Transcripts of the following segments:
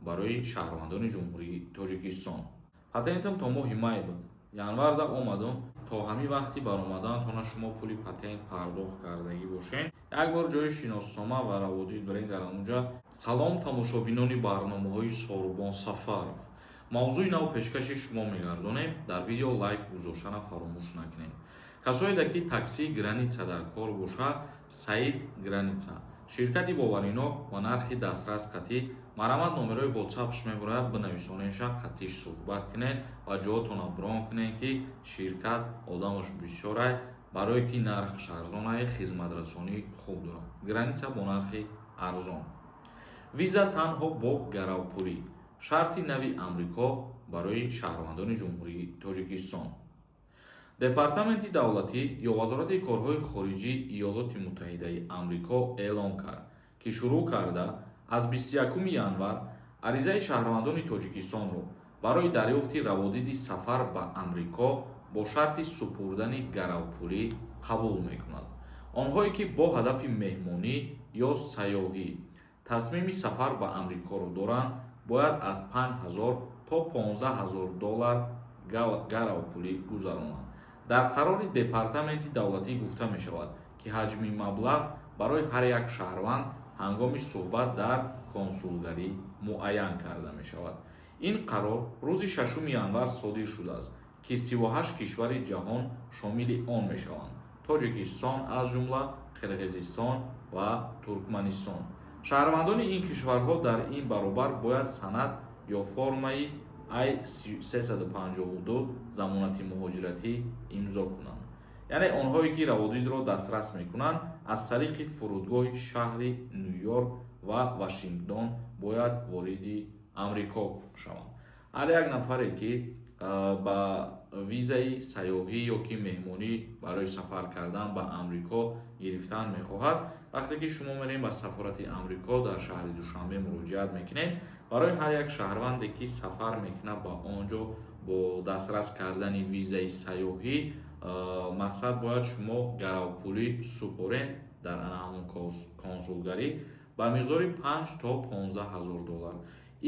Барои шаҳрвандони Ҷумҳурии Тоҷикистон. Патентам то моҳи май буд, январда омадам. То ҳамин вақти баромадаантона шумо пули патент пардохт кардагӣ бошед, як бор ҷои шиноснома ва раводид бирен, дар онҷа. Салом, тамошобинони барномаҳои Сорубон Сафаров! Мавзӯи нав пешкаши шумо мегардонем. Дар видео лайк гузоштана фаромӯш накунед. Касоеда ки таксии граница дар кор боша, Саид Граница ширкати боваринок ва нархи дастрас қатӣ. Марамат, номерои ватсапш мебурад, бинависонеша, қатиш суҳбат кунед ва ҷоотона брон кунед, ки ширкат одамаш бисёрай, барое ки нархш арзонай, хизматрасонӣ хуб дорад, граница бо нархи арзон. Виза танҳо бо гаравпулӣ. Шарти нави Амрико барои шаҳрвандони Ҷумҳурии Тоҷикистон. Департаменти давлатӣ ё Вазорати корҳои хориҷии Иёлоти Муттаҳидаи Амрико эълон кард, ки шурӯъ карда аз 21 январ аризаи шаҳрвандони Тоҷикистонро барои дарёфти раводиди сафар ба Амрико бо шарти супурдани гаравпулӣ қабул мекунад. Онҳое ки бо ҳадафи меҳмонӣ ё сайёҳӣ тасмими сафар ба Амрикоро доранд, бояд аз 5000 то 15 000 доллар гаравпулӣ гузаронанд. Дар қарори департаменти давлатӣ гуфта мешавад, ки ҳаҷми маблағ барои ҳар як шаҳрванд ҳангоми суҳбат дар консулгарӣ муайян карда мешавад. Ин қарор рӯзи 6 январ содир шудааст, ки 38 кишвари ҷаҳон шомили он мешаванд, Тоҷикистон, аз ҷумла Қирғизистон ва Туркманистон. Шаҳрвандони ин кишварҳо дар ин баробар бояд санад ё формаи I-352 замонати муҳоҷиратӣ имзо кунанд. Яъне онҳое ки раводидро дастрас мекунанд, аз тариқи фурудгоҳи шаҳри Ню-Йорк ва Вашингтон бояд вориди Амрико шаванд. Ҳар як нафаре ки ба визаи сайёҳӣ ё ки меҳмонӣ барои сафар кардан ба Амрико гирифтан мехоҳад, вақте ки шумо мерем, ба сафорати Амрико дар шаҳри Душанбе муроҷиат мекунед, барои ҳар як шаҳрванде ки сафар мекунад ба он ҷо бо дастрас кардани визаи сайёҳӣ, мақсад, бояд шумо гаравпулӣ супоред дар ана ҳамон консулгарӣ ба миқдори 5 то 15 ҳазор доллар.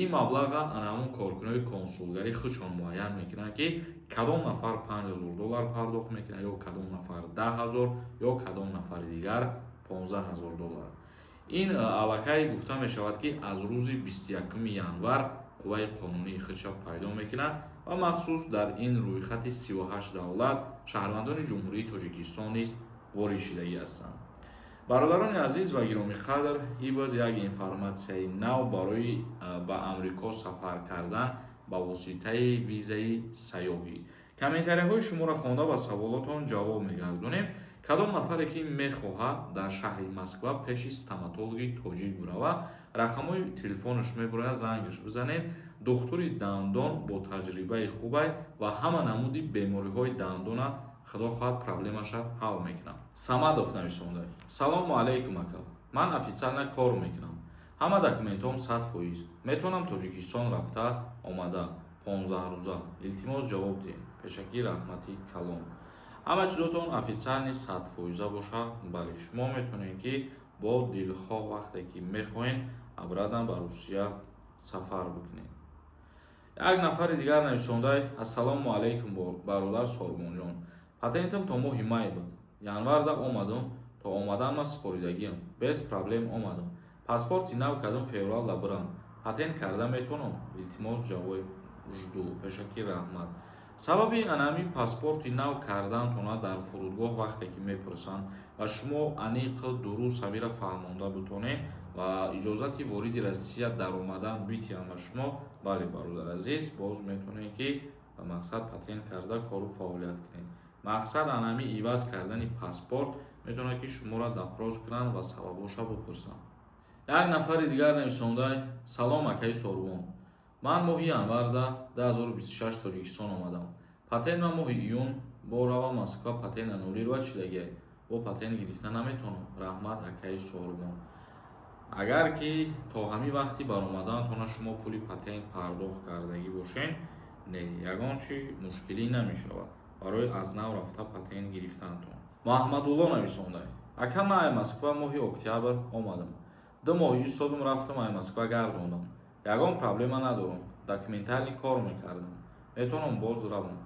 Ин маблаға ана ҳамон коркунои консулгарӣ худшон муайян мекунанд, ки кадом нафар 5 ҳазор доллар пардохт мекунад ё кадом нафар 10 ҳазор ё кадом нафари дигар 15 ҳазор доллар. Ин аллакай гуфта мешавад, ки аз рӯзи 21 январ қувваи қонунии худша пайдо мекунад ва махсус дар ин рӯйхати 38 давлат шаҳрвандони Ҷумҳурии Тоҷикистон низ ворид шудагӣ ҳастанд. Бародарони азиз ва гиромиқадр, ин буд як информатсияи нав барои ба Амрико сафар кардан ба воситаи визаи сайёҳӣ. Комментарияҳои шуморо хонда, ба саволотон ҷавоб мегардонем. Кадом нафаре ки мехоҳад дар шаҳри Москва пеши стоматологи тоҷик биравад, рақамҳои телефонаш мебурад, зангаш бизанед. Духтури дандон бо таҷрибаи хубай ва ҳама намуди бемориҳои дандона, худо хоҳад, проблемаша ҳал мекунам. Самадов нависонда: «Салому алайкум, ака. Ман официально кор мекунам, ҳама документҳом 100%. Метавонам Тоҷикистон рафта омада 15 рӯза? Илтимос, ҷавоб диҳед. Пешакӣ раҳмати калон». Ҳама чизотон официально 100%-а боша, бале, шумо метавонед, ки бо дилхоҳ вақте ки мехоҳед, обратно ба Русия сафар бикунед. Як нафари дигар нависондай: «Ассалому алайкум, бародар Сорбонҷон. Патентам то моҳи май буд, январда омадам. То омадан ман супоридагиам, без проблем омадам. Паспорти нав кардам, февралда бирам, патент карда метавонам? Илтимос, ҷавоб жду. Пешакӣ раҳмат». Сабаби анами паспорти нав кардантона дар фурудгоҳ вақте ки мепурсанд ва шумо аниқ, дуруст ҳамира фаҳмонда бутонед ва иҷозати вориди Россия даромадан битиҳанд ба шумо, бале, бародар азиз, боз метавонед, ки ба мақсад патент карда кору фаъолият кунед. Мақсад, анами иваз кардани паспорт метавонад, ки шуморо допрос кунанд ва сабабоша бипурсанд. Як нафари дигар нависондай: «Салом, акаи Сорбон. Ман моҳи январда 2026 Тоҷикистон омадам. Патент ман моҳи июн бо рава Москва патент аннулировать шудагиай. Бо патент гирифта наметавонам? Раҳмат, акаи Сорбон». Агар ки то ҳамин вақти баромадаантона шумо пули патент пардохт кардагӣ бошед, не, ягон чи мушкилӣ намешавад барои аз нав рафта патент гирифтаатон. Маҳмадулло нависондай: «Ака, ман ай Москва моҳи октябр омадам. 2 моҳ истодум, рафтам, ай Москва гардондам. Ягон проблема надорам, документально кор мекардам, метавонам боз равам.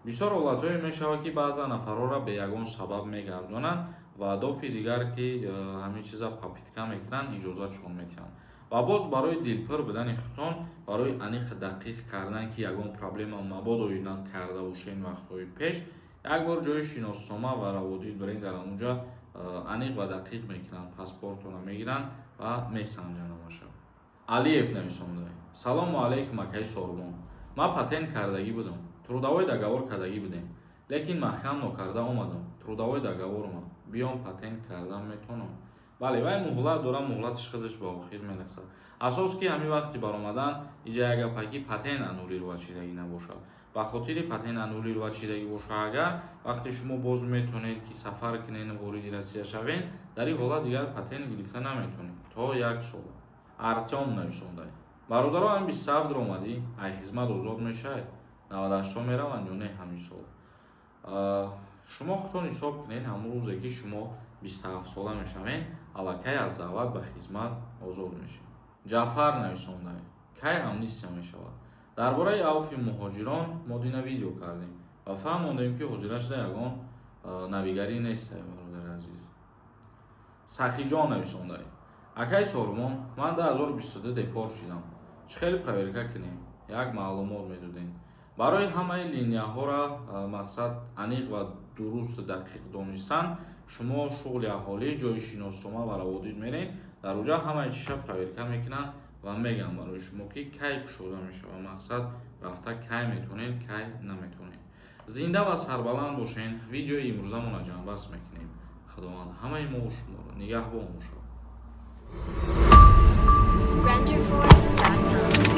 Бисёр ҳолатҳое мешавад, ки баъзан нафарҳоро бе ягон сабаб мегардонанд ва дофи дигар, ки ҳамин чиза попытка мекунанд, иҷозатшон метиҳанд. Ва боз барои дилпур будани худтон, барои аниқ дақиқ кардан, ки ягон проблема мабодо карда бошед вақтҳои пеш, як бор ҷои шиноснома ва раводид бирен, дар онҷа аниқ ва дақиқ мекунанд, паспортона мегиранд ва месанҷанд ҳамаша. Алиев нависонда: «Салому алайкум, акаи Сорбон. Ман патент кардагӣ будам, трудовой договор кардагӣ будем, лекин маҳкам нокарда омадам. Трудовой договорма биём, патент кардан метавонам?» Бале, вай муҳлат дора, муҳлатиш худаш ба охир мерасад. Асос, ки ҳамин вақти баромадан иҷа як гапа, ки патент аннулировать шидагӣ набошад. Ба хотири патент аннулировать шидагӣ боша агар, вақте шумо боз метавонед, ки сафар кунед, вориди Россия шавед, дар ин ҳолат дигар патент гирифта наметавонед то як сол. Артём нависонда: «Бародаро, ҳам 27 омадӣ, ай хизмат озод мешавед? 98-ҳо мераванд ё не ҳамин сол?» Шумо худтон ҳисоб кунед, ҳамон рӯзе, ки шумо 27-сола мешавед, аллакай аз даъват ба хизмат озод мешавед. Ҷаъфар нависонда: «Кай амнистия мешавад?» Дар бораи авфи муҳоҷирон мо дина видео кардем ва фаҳмондем, ки ҳозира шуда ягон навигарӣ нест, бародари азиз. Сахиҷон нависонда: «Акаи Сормон, ман 2022 депорт шудам, чӣ хеле проверка кунем, як маълумот медодем?» Барои ҳамаи линияҳоро, мақсад, аниқ ва дурусту дақиқ донистан, шумо шуғли аҳолӣ, ҷои шиноснома ва раводид меред, дар оҷа ҳамаи чиша проверка мекунанд ва мегӯянд барои шумо, ки кай кушода мешавад, мақсад, рафта кай метавонед, кай наметавонед. Зинда ва сарбаланд бошед. Видеои имрӯзамонро ҷамъбаст мекунем. Худованд ҳамаи мову шуморо нигаҳбон бошад. Renderforest.com.